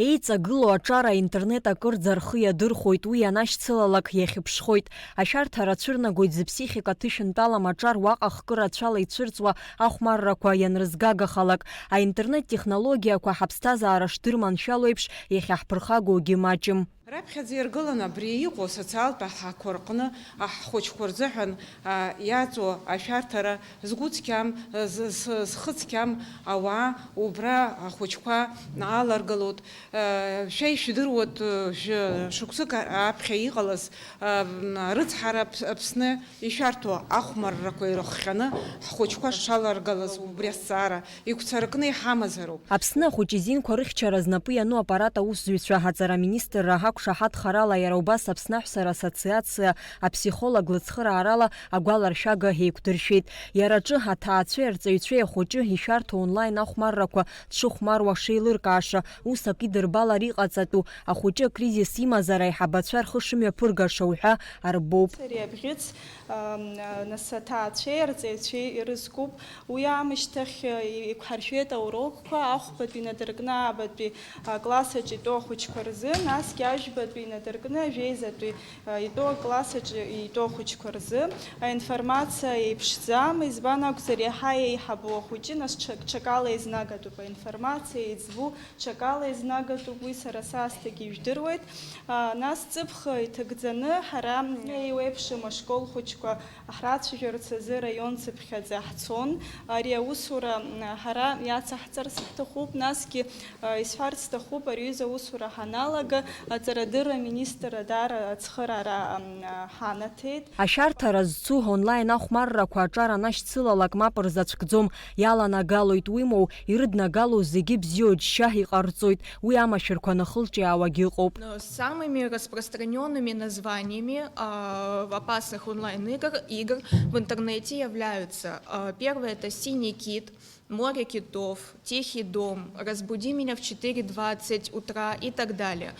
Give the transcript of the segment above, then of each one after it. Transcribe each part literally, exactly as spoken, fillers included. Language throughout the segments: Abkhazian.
Еиҵагылоу аҿар аинтернет акырӡа рхы иадырхәоит, уи ианашьцылалак иахьыԥшхоит. Ашәарҭара цәырнагоит зыԥсихика ҭышәынтәалам аҿар уаҟа хкы рацәала ицәырҵуа ахәмаррақәа ианрызгагахалак. Аинтернет технологиақәа ҳаԥсҭазаара шдырманшәало еиԥш, иахьаҳԥырхагоугьы маҷым. Раԥхьаӡа иргыланы абри иҟоу асоциалтә аҳақәа рҟны ҳхәыҷқәа рзыҳәан, а, иаҵоу ашәарҭара згәы цқьам, з-, з-, зхы цқьам ауаа убра ахәыҷқәа ааларгалоит. Э, шәа ишәдыруа, э, шәы-, шықәсык аԥхьа иҟалаз, э, м, арыцҳара Аԥс-, Аԥсны ишәарҭоу ахәмаррақәа ирыхҟьаны ҳхәыҷқәа шаларгалаз убри азҵаара игәцаракны иҳамазароуп. Аԥсны ахәыҷы изинқәа рыхьчара знапы иану аппарат аусзуҩцәа аҵара аминистрра ҳақәшаҳаҭхарала иара убас Аԥсны аҳәсара ассоциациа аԥсихолог лыцхыраарала агәаларшәага еиқәдыршәеит. Иара аҿы аҭаацәеи арҵаҩцәеи ахәыҷы ишәарҭоу онлайн ахәмаррақәа дшыхәмаруа шеилыркааша, ус акы идырбалар иҟаҵатәу, ахәыҷы акризис имазар аиҳабацәа рхы шымҩаԥыргаша уҳәа арбоуп. Ари абӷьыц, ам, нас аҭаацәеи арҵаҩцәеи ирызкуп. Уи аамышьҭахь, э, иқәҳаршәеит аурокқәа, ахәбатәи инадыркны аабатәи, а, класс аҿы итәоу ахәыҷқәа рзы, насгьы ажәбатәи инадыркны ажәеизатәи, а, итәоу акласс аҿы итәоу ахәыҷқәа рзы. Аинформациа еиԥшӡам, избан акәзар, иаҳа еиҳабу ахәыҷы, нас ҽак-, ҽакала еизнагатәуп аинформациа, еиҵбу ҽакала еизнагатәуп, уи сара саасҭагьы ижәдыруеит. А, нас ҵыԥх иҭагӡаны ҳара еиуеиԥшым ашкол хәыҷқәа ҳрацәажәарц азы араион цыԥхьаӡа ҳцон. Ари аусура, м, ҳара иацаҳҵарц ҳҭахуп, насгьы, а, исҳәарц сҭахуп, ари аҩыза аусура ҳаналага, аҵарадырра аминистрра даара ацхыраара, м, ҳанаҭеит. Ашәарҭара зцу онлайн ахәмаррақәа аҿар анашьцылалак мап рзацәкӡом, иаланагалоит уимоу, ирыднагало зегьы бзиоу џьшьа иҟарҵоит, уи амашәырқәа анахылҿиаауагьы ыҟоуп. Но самыми распространёнными названиями, а, опасных онлайн-игр, игр в интернете являются, а, первое — это «Синий кит», «Море китов», «Тихий дом», «Разбуди меня в четыре двадцать утра» и так далее.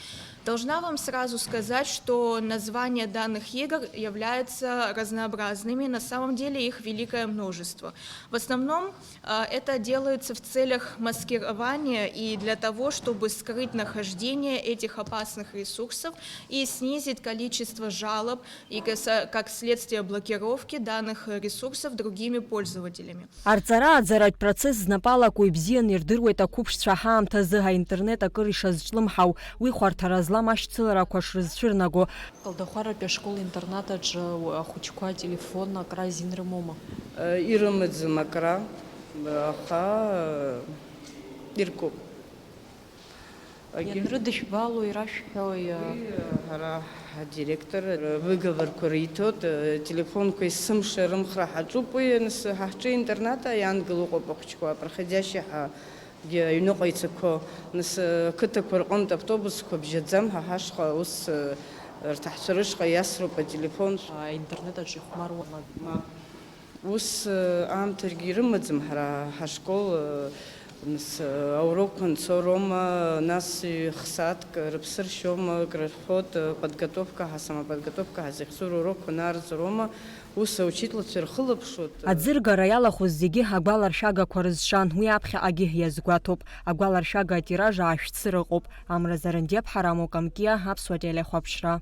Должна вам сразу сказать, что названия данных игр являются разнообразными, на самом деле их великое множество. В основном, а, это делается в целях маскирования и для того, чтобы скрыть нахождение этих опасных ресурсов и снизить количество жалоб и, каса-, как следствие, блокировки данных ресурсов другими пользователями. Арҵара-ааӡаратә процесс знапы алаку ибзианы ирдыруеит ақәыԥшцәа ҳаамҭазы аинтернет акыр ишазҿлымҳау, уи хәарҭара злам ашьцыларақәа шрызцәырнаго. Калдахәаратәи ашкол-интернат аҿы ахәыҷқәа ателефон акра азин рымоума? Ирымаӡам акра, аха иркуп. Ианрыдышәбало ирашәҳәои? Уи, ҳара ҳдиректор выговорқәа риҭоит, телефонқәа есымша рымхра ҳаҿуп, уи аныс ҳа ҳҿы интернат иаангыло ыҟоуп ахәыҷқәа, проходящие ҳәа. Аҩныҟа ицақәоу, нас, ақыҭақәа рҟынтә автобусқәа бжьаӡам, ҳа ҳашҟа ус, рҭаҳцәа рышҟа иасроуп ателефон. Аинтернет аҿы ихәмаруама? Мап. Ус, аамҭагьы ирымаӡам ҳара ҳашкол, нас, аурокқәа нцо роума, нас ҩ-хсааҭк рыԥсы ршьома, крырфоит, подготовка ҳа, самоподготовка ҳа зыхьӡу рурокқәа наарҵо роума, Ус аучительцәа ирхылаԥшуеит. Аӡыргара иалахәыз зегьы агәаларшәагақәа рызшан, уи аԥхьаҟагьы иазгәаҭоуп. Агәаларшәага атираж аашә цыра ыҟоуп. Амра Зарандиаԥҳа, Рамо Камкиа, Аԥсуа телехәаԥшра.